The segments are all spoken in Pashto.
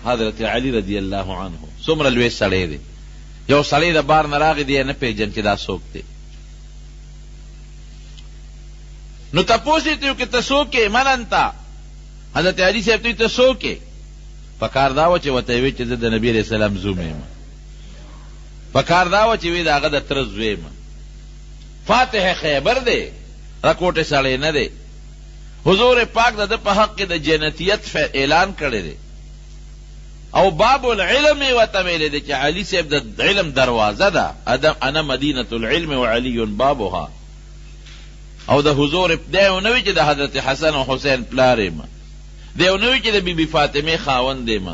حضرت علی رضی الله عنه څومره لوی سړی دی. یو سړی د بار نه راغی، دی یې نه پېژند چې دا څوک دی. نو تپوس یې ترې وکړ، ته څوک یې؟ من انت؟ حضرت علي صاحب ته وایي، ته څوک یې؟ پکار دا وه چې ورته یې ویل چې زه د نبي علیه السلام زوم یم. پکار دا وه چې وي د هغه د تره زوی یم. فاتح خیبر دی، رکوټی سړی نه دی. حضور پاک د ده په حق کې د جنتیت اعلان کړی دی او باب العلم یې ورته ویلی دی چې علي صاحب د علم دروازه ده، انا مدینة العلم وعلی بابها. او د حضور دی ونه وي چې د حضرت حسن او حسین پلار یم، دی ونه وي چې د بي بي فاطمې خاوند یم.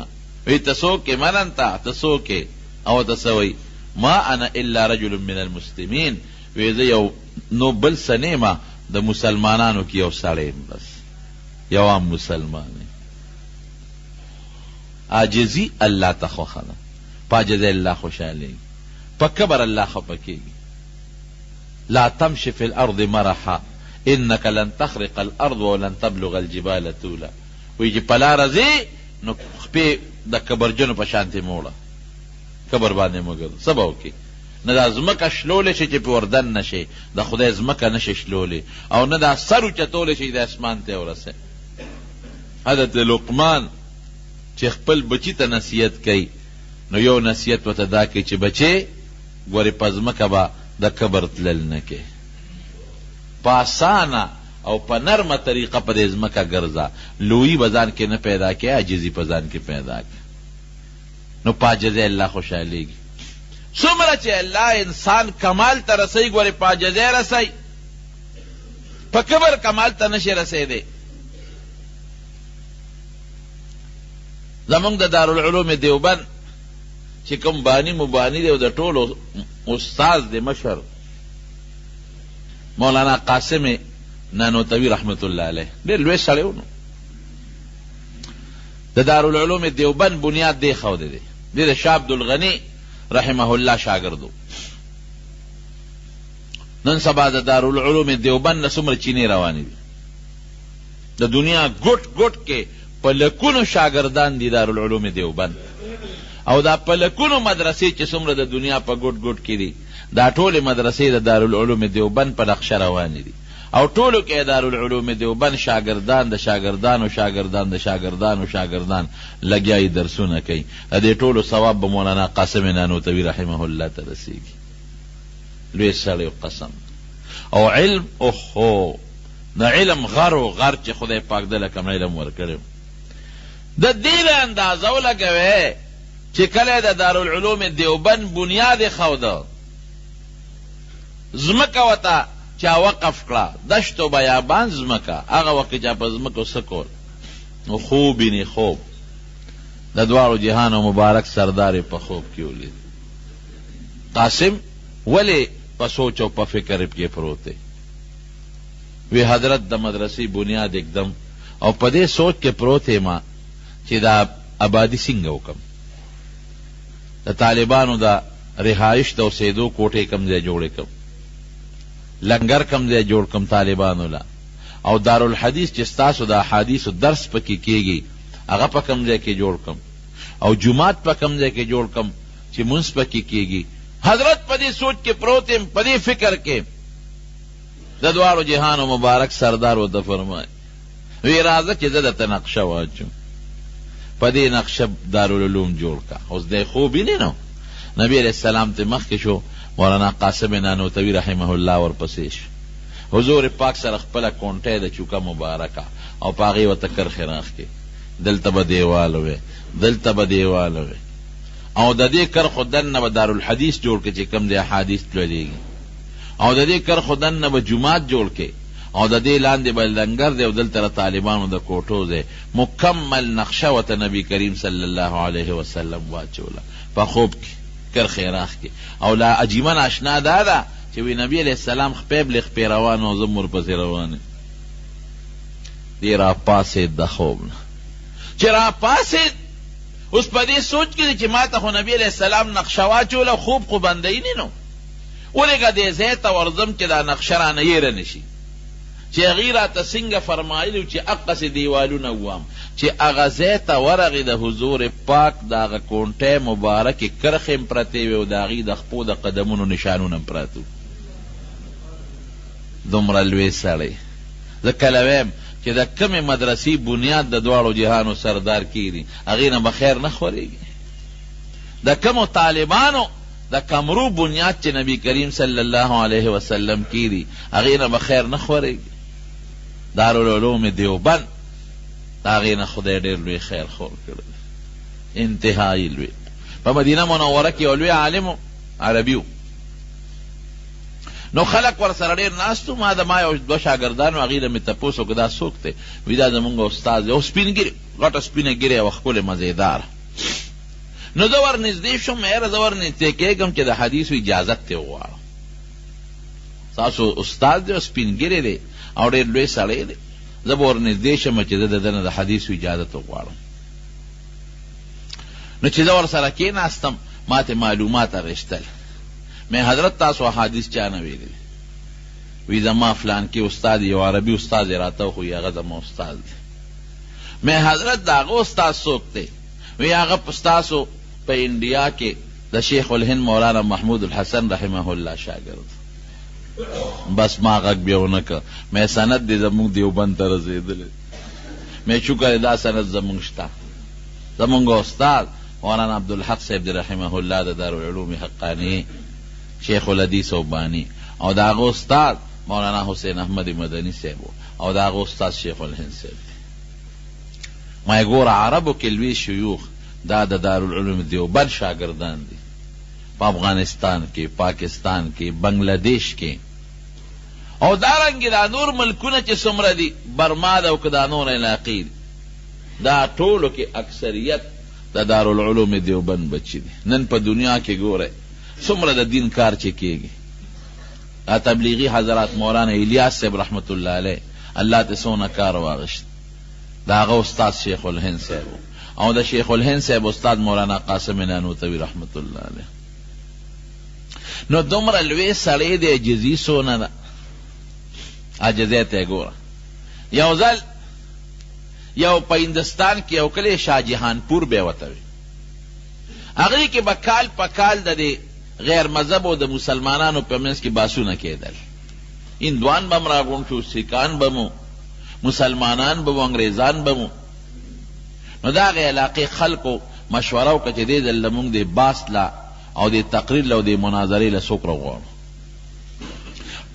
وایي ته څوک یې؟ من انت؟ ته څوک یې؟ او ورته څه وایي؟ ما انا الا رجل من المسلمین، وایي زه یو نو بل څه نه یم، د مسلمانانو کې یو سړی یم، بس یو عام مسلمان یم. عاجزي الله ته خوښه ده، په عاجزۍ الله خوشحالېږي، په کبر الله خفه کېږي. لا تمش فی الارض مرحا انک لن تخرق الارض ولن تبلغ الجبال طولا، وایي چې په لاره ځې نو خپې د کبرجنو په شانتې مه وړه، کبر باندې مه ګرځه، څه به وکړې؟ نه دا ځمکه شلولی شې چې پرې ور دننه شې، د خدای ځمکه نه شې شلولی، او نه دا سر اوچتولی شې چې د اسمان ته یې ورسوې. حضرت لقمان چې خپل بچي ته نصیحت کوي نو یو نصیحت ورته دا کوي چې بچې ګورې په ځمکه به د کبر تلل نه کوې، په اسانه او په نرمه طریقه په دې ځمکه ګرځه، لویي به ځان کې نه پیدا کوې، عاجزي په ځان کې پیدا کړه. نو په عاجزۍ الله خوشحالېږي. څومره چې الله انسان کمال ته رسوي ګورې په عاجزۍ رسوي، په کبر کمال ته نشي رسېدی. زمونږ د دارالعلوم دیوبند چې کوم بانی مبانی دی او د ټولو استاد دی مشر مولانا قاسم نانوتوي رحمت الله علیه ډېر لوی سړی و. نو د دارالعلوم دیوبند بنیاد دی ښودی دی. دی د شاه عبدالغني رحمه الله شاګرد و. نن سبا د دارالعلوم دیوبند نه څومره چینې روانې دي، د دنیا ګوټ ګوټ کې په لکونو شاګردان دي دارالعلوم دیوبند، او دا په لکونو مدرسې چې څومره د دنیا په ګوټ ګوټ کې دي، دا ټولې مدرسې د دارالعلوم دیوبند په نقشه روانې دي، او ټولو کې دارالعلوم دیوبند شاګردان د شاګردانو شاګردان د شاګردانو شاګردان لګیا دي درسونه کوي. د دې ټولو ثواب به مولانا قاسم نانوتوي رحمه الله ته رسېږي. لوی سړی و قسم او علم، اوهو د علم غر و غر چې خدای پاک ده له کوم علم ورکړی و. د دې له اندازه ولګوی چې کله یې د دارالعلوم دیوبند بنیاد ایښوده، ځمکه ورته چا وقف کړه، دشت و بیابان ځمکه، هغه وخت کې چا په ځمکو څه کول، نو خوب ویني خوب، د دواړو جهانو مبارک سردار یې په خوب کې ولید. قاسم ولې په سوچ او په فکر کې پروت دی؟ وی حضرت د مدرسې بنیاد ږدم او په دې سوچ کې پروت یم چې دا ابادي څنګه وکړم، د طالبانو د رهایش د اوسېدو کوټې کوم ځای جوړې کړم، لنګر کوم ځای جوړ کړم طالبانو له، او دارالحدیث چې ستاسو د احادیثو درس پکې کېږي هغه په کوم ځای کې جوړ کړم، او جومات په کوم ځای کې جوړ کړم چې لمونځ پکې کېږي. حضرت په دې سوچ کې پروت یم، په دې فکر کې د دواړو جهانو مبارک سردار ورته فرمایي، وی راځه چې زه درته نقشه واچوم، په دې نقشه دارالعلوم جوړ کړه. اوس دی خوب ویني نو نبی علیه السلام ته مخکې شو، مولانا قاسم نانوتوي رحمه الله ورپسې شو، حضور پاک سره خپله کونټۍ د چوکه مبارکه او په هغې ورته کرښې راښکې، دلته به دیوال وی، دلته به دیوال وی، او د دې کرښو دننه به دارالحدیث جوړ کړي چې کوم ځای احادیث لولېږي، او د دې کرښو دننه به جومات جوړ کړي، او د دې لاندې به لنګر دی، او دلته د طالبانو د کوټو ځای. مکمل نقشه ورته نبي کریم صلی الله علیه وسلم واچوله په خوب کې، کرښې یې راښکې. او لا عجیبه ناشنا دا ده چې وي نبي علیه السلام خپې بلې خپې روان او زه هم ورپسې روان یم. دی راپاڅېد د خوب نه، چې راپاڅېد اوس په دې سوچ کې دی چې ماته خو نبي علیه السلام نقشه واچوله، خوب خو بندوي نه، نو ولېږه دې ځای ته ورځم چې دا نقشه رانه هېره نه شي، چې هغوی راته څنګه فرمایلي وو چې هقسې دېوالونه ووهم، چې هغه ځای ته ورغی د حضور پاک د هغه کونټۍ مبارکې کرښې هم پرتې وې او د هغوی د خپو د قدمونو نشانونه هم پراته وو. دومره لوی سړی. زه کله وایم چې د کومې مدرسې بنیاد د دواړو جهانو سردار کېږدي هغې نه به خیر نه خورېږي. د کومو طالبانو د کمرو بنیاد چې نبي کریم صلی الله علیه وسلم کېږدي هغې نه به خیر نه خورېږي. دارالعلوم دیوبند د هغې نه خدای ډېر لوی خیر خور کړی دی، انتهايي لوی. په مدینه منوره کې یو لوی عالم و، عربي و، نو خلک ورسره ډېر ناست وو. ما د ما یو دوه شاګردان وو، هغوی نه مې تپوس وکړ دا څوک دی؟ وي دا زمونږ استاد دی، او سپین ږیری، غټه سپینه ږیره یې وه، ښکلې مزېداره. نو زه ورنږدې شوم، یاره زه ورنږدې کېږم چې د حدیثو اجازت ترې وغواړم. ستاسو استاد دی او سپین ږیری دی او ډېر لوی سړی دی، زه به ورنږدې شم چې زه د ده نه د حدیثو اجازت وغواړم. نو چې زه ورسره کېناستم، ما ترې معلومات اخیستل. مې حضرت تاسو احادیث چا نه ویلي دي؟ وي زما فلانکی استاد یو عربي استاد یې راته وښوی، هغه زما استاد دی. مې حضرت د هغه استاد څوک دی؟ وي هغه ستاسو په انډیا کې د شیخ الهند مولانا محمود الحسن رحمه الله شاګرد. بس ما غږ بیا ونه کړ، مې سند دې زموږ دیوبند ته رسېدلی، مې شکر دی دا سند زموږ شته، زموږ استاد مولانا عبدالحق صاحب دی رحمه الله د دارالعلوم حقانیې شیخ الحدیث او بانی، او د هغه استاد مولانا حسین احمد مدني صاحب و، او د هغه استاد شیخ الهند صاحب دی. ما یې ګوره عربو کې لوی شیوخ دا د دارالعلوم دیوبند شاګردان دي، په افغانستان کې، پاکستان کې، بنګله دېش کې او دارنګې دا نور ملکونه چې څومره دي، برما ده او که دا نور علاقې دي، دا ټولو کې اکثریت د دارالعلوم دیوبند بچي دي. نن په دنیا کې ګورئ څومره د دین کار چې کېږي، دا تبلیغي حضرات مولانا الیاس صاحب رحمت الله علیه الله ترې څونه کار واخیست، د هغه استاد شیخ الهند صاحب و او د شیخ الهند صاحب استاد مولانا قاسم نانوتوي رحمت الله علیه. نو دومره لوی سړی دی، عاجزي څونه ده، عاجزۍ ته یې ګوره. یو ځل یو په هندوستان کې یو کلی شاه جهانپور به ورته وي، هغې کې به کال په کال د دې غیر مذهب او د مسلمانانو په منځ کې بحثونه کېدل. هندوان به هم راغونډ شو، سیکان به مو، مسلمانان به وو، انګریزان به وو. نو د هغې علاقې خلکو مشوره وکړه چې دې ځل له موږ دې بحث له او دې تقریر له او دې مناظرې له څوک راوغواړو.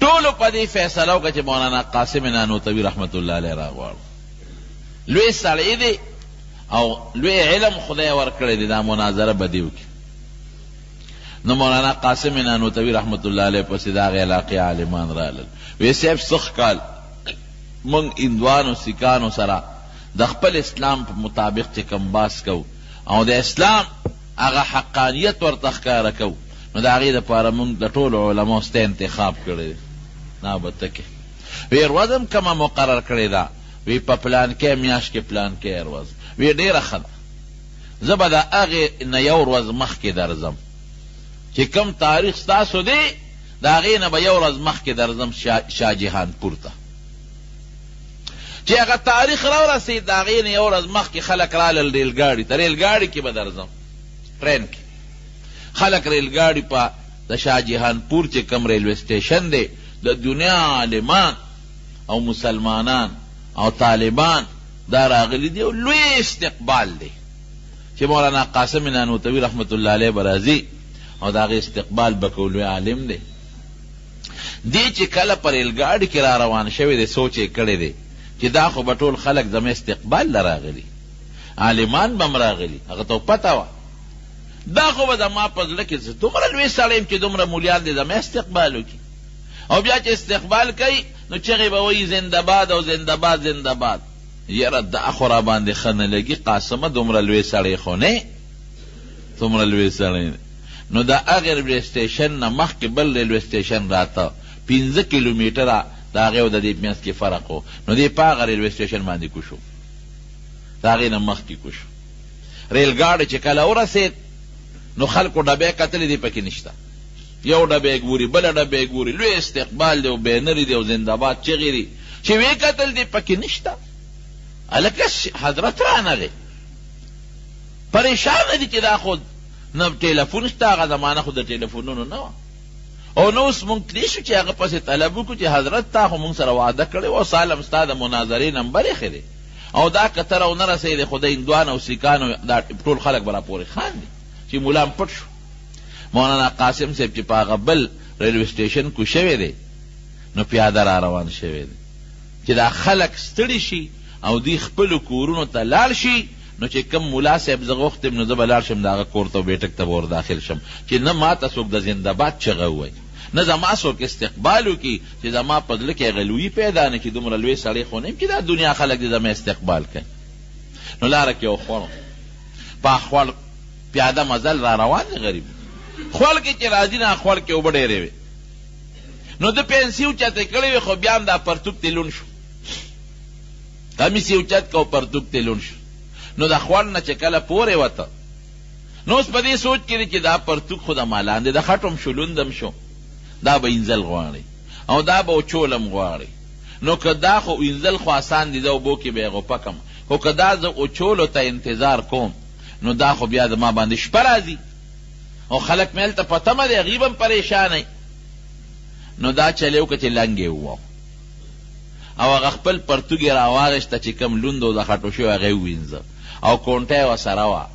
ټولو په دې فیصله وکړه چې مولانا قاسم نانوتوي رحمت الله علیه راغواړو. لوی سړی دی او لوی علم خدای ورکړی دی، دا مناظره به دی وکړي. نو مولانا قاسم نانوتوي رحمت الله علیه پسې د هغې علاقې عالمان رالل، وی صاحب سږ کال موږ هندوانو سیکانو سره د خپل اسلام په مطابق چې کوم بحث کوو او د اسلام هغه حقانیت ورته ښکاره کوو، نو د هغې دپاره موږ د ټولو علماو ستا انتخاب کړی دی، دا به ته کوې. وی ورځ هم کومه مقرر کړې ده؟ وی په پلانکې میاشت کې پلانکې ورځ. وی ډېره ښه ده، زه به د هغې نه یو ورځ مخکې درځم، چې کوم تاریخ ستاسو دی د هغې نه به یو ورځ مخکې درځم شاه جهانپور ته. چې هغه تاریخ راورسېد، د هغې نه یو ورځ مخکې خلک رالل ریل ګاډي ته، ریل ګاډي کې به درځم، ټرین کې خلک ریل ګاډي په د شاه جهانپور چې کوم ریلوې سټیشن دی، د دنیا عالمان او مسلمانان او طالبان دا راغلي دي او لوی استقبال دی چې مولانا قاسم نانوتوي رحمت الله علیه به راځي او د هغې استقبال به کوو، لوی عالم دی. دی چې کله په ریل ګاډي کې را روان شوی دی، سوچ یې کړی دی چې دا خو به ټول خلک زما استقبال له راغلي، عالمان به هم راغلي، هغه ته پته وه دا خو به زما په زړه کې زه دومره لوی سړی یم چې دومره مولیان دې زما استقبال وکړي، او بیا چې استقبال کوي نو چغې به وایي زنده باد او زنده باد زنده باد. یاره دا خو راباندې ښه نه لګي قاسمه، دومره لوی سړی خو نه، څومره لوی سړی دی. نو د هغې ریلوې سټېشن نه مخکې بل ریلوې سټېشن راته، پنځه کیلومیټره د هغې او د دې په منځ کې فرق و، نو دی په هغه ریلوې سټېشن باندې کوز شو، د هغې نه مخکې کوز شو. ریل ګاډی چې کله ورسېد نو خلکو ډبی کتلې، دی پکې نشته، یو ډبی ګوري، بله ډبی ګوري، لوی استقبال دی او بینرې دي او زنده باد چغې دي، چې ویې کتل دی پکې نشته. هلکه حضرت رانغی، پریشانه دي چې دا خو نه ټیلفون شته، هغه زمانه خو د ټیلفونونو نه وه، او نه اوس مونږ تللی شو چې هغه پسې طلب وکړو چې حضرت تا خو مونږ سره وعده کړې وه او سالم ستا د مناظرې نمبر ایښی دی او دا که ته راونه رسېدې خو د هندوانو او سیکانو دا ټول خلک به راپورې خاندي چې ملا هم پټ شو. مولانا قاسم صاحب چې په هغه بل ریلوې سټیشن کوز شوی دی نو پیاده را روان شوی دی چې دا خلک ستړي شي او دوی خپلو کورونو ته لاړ شي نو چې کوم ملا صاحب زه غوښتی یم نو زه به لاړ شم د هغه کور ته او بیټک ته به ور داخل شم چې نه ماته څوک د زنده باد چغه ووایي نه زما څوک استقبال وکړي چې زما په زړه کې هغه لویي پیدا نه کړي دومره لوی سړی خو نه یم چې دا دنیا خلک دې زما استقبال کوي. نو لاره کې یو خوړ و، په خوړ پیاده مزل را روان دی غریب خوړ کې چې راځي نه خوړ کې اوبه ډېرې وې نو ده پنسي اوچتې کړې وې خو بیا هم دا پرتوګ ترې لوند شو. کمیس یې اوچت کړ او پرتوګ ترې لوند شو. نو د خوړ نه چې کله پورې وته نو اوس په دې سوچ کې دی چې دا پرتوګ خو د ما لاندې د خټو هم شو، لوند هم شو، دا به اینځل غواړي او دا به وچول هم غواړي، نو که دا خو اینځل خو اسان دي، زه اوبو کې به یې غوپه کړم، خو که دا زه وچولو ته انتظار کوم نو دا خو بیا زما باندې شپه راځي او خلک مې هلته په تمه دي، هغوی به هم پرېشانه وي. نو دا چل یې وکړ چې لنګ یې وواهه او هغه خپل پرتوګ یې راواخیسته چې کوم لوند او د خټو شوی هغه یې ووینځه او کونټه یې ورسره وه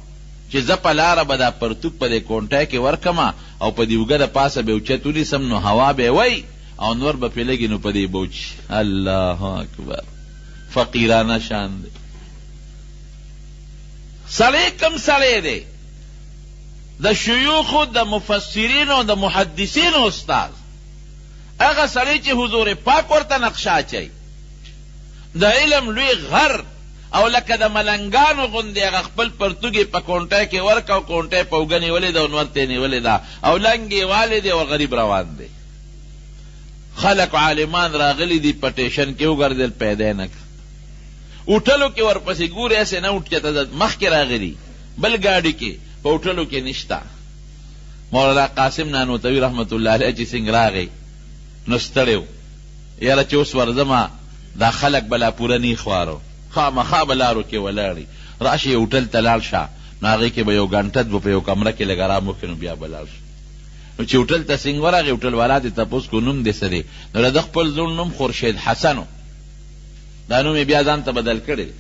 چې ځه په لاره به دا پرتوګ په دې کونټه کې ورکړم او په دې اوږه د پاسه به یې اوچت ونیسم نو هوا به یې وهي او نور به پرې لګي نو په دې به وچ شي. الله اکبر فقیرانه شان دی سړی کوم سړی دی د شیوخو د مفسرینو او د محدثینو استاد هغه سړی چې حضور پاک ورته نقشه اچوي، د علم لوی غر او لکه د ملنګانو غوندې هغه خپل پرتوګ یې په کونټۍ کې ورکړ او کونټۍ په اوږه نیولې ده او نور ته یې نیولې ده او لنګ یې والی دی او غریب روان دی. خلک عالمان راغلي دي په ټیشن کې وګرځېدل پیدا یې نه کړ. هوټلو کې ورپسې ګوري هسې نه چېرته مخکې راغلي بل ګاډي کې په هوټلو کې نشته. مولانا قاسم نانوتوي رحمة الله علیه چې څنګه راغی نو ستړی و، یاره چې اوس ورځم دا خلک به لا پوره نه وي خواره، خامخا به لارو کې ولاړ وي، راشه یو هوټل ته لاړ شه نو هغې کې به یو ګنټه دوه په یو کمره کې لږ ارام وکړې نو بیا به لاړ شو. نو چې هوټل ته څنګه ورغی هوټل والا ترې تپوس کړو نوم دې څه دی؟ نو د ده خپل زوړ نوم خورشید حسن و، دا نوم یې بیا ځان ته بدل کړی دی.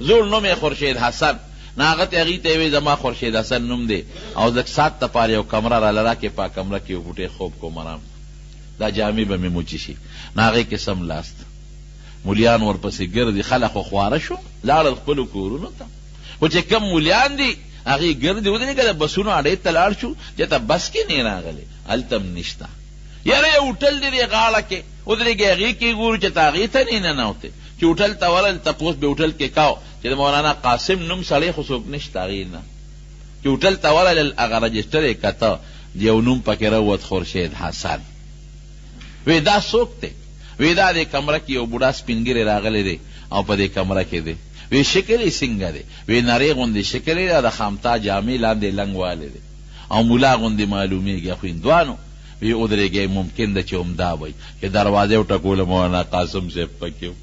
زوړ نوم یې خورشید حسن نه هغه ته هغوی ته یې وې زما خورشید حسن نوم دی او لږ ساعت لپاره یو کمره راله راکړې په کمره کې یو بوټی خوب کوم ارام دا جامې به مې موچې شي نه هغې کې سملاست مولیان ورپسې ګرځي خلک خو خواره شو لاړل خپلو کورونو ته خو چې کوم مولیان دي هغوی ګرځي ودرېږه د بسونو اډې ته لاړ شو چېرته بس کې نه راغلی هلته هم نشته یاره یو هوټل دی دې غاړه کې ودرېږه هغې کې ګورو چې ته هغې ته نه ننوتې. چې هوټل ته ورغلل تپوس به هوټل کې کاو چې د مولانا قاسم نوم سړی خو څوک نشته هغې نه چې هوټل ته ورغلل هغه رجسټر یې کته یو نوم پکې راووت خورشید حسن وی دا څوک دی وی دا دې کمره کې یو بوډا سپین ږیری راغلی دی او په دې کمره کې دی وی شکل یې څنګه دی وی نری غوندې شکل یې د خامتا جامې لاندې لنګ والی دی او ملا غوندې معلومیږي خو هندوانو وی ودرېږئ ممکن ده چې همدا وئ چې دروازه یې وټکوله مولانا قاسم صاحب پکې و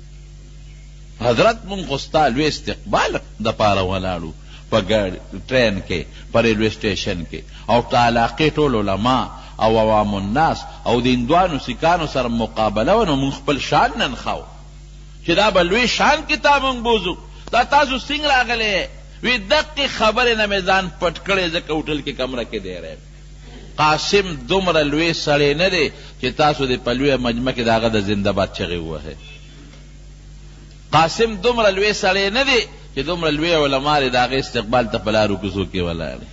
حضرت مونږ خو ستا لوی استقبال دپاره ولاړ وو په ګاډي ټرین کې په ریلوې سټیشن کې او د علاقې ټول علما او عوام الناس او د هندوانو سیکانو سره مقابله وه نو مونږ خپل شان نن ښاو چې دا به لوی شان کې تا مونږ بوځو دا تاسو څنګه راغلی وی دقې خبرې نه مې ځان پټ کړی ځکه هوټل کې کمره کې دیره یم قاسم دومره لوی سړی نه دی چې تاسو دې په لویه مجمع کې د هغه د زنده باد چغې ووهئ. قاسم دومره لوی سړی نه دی چې دومره لوی علما دې د هغه استقبال ته په لارو کوڅو کې ولاړ وي.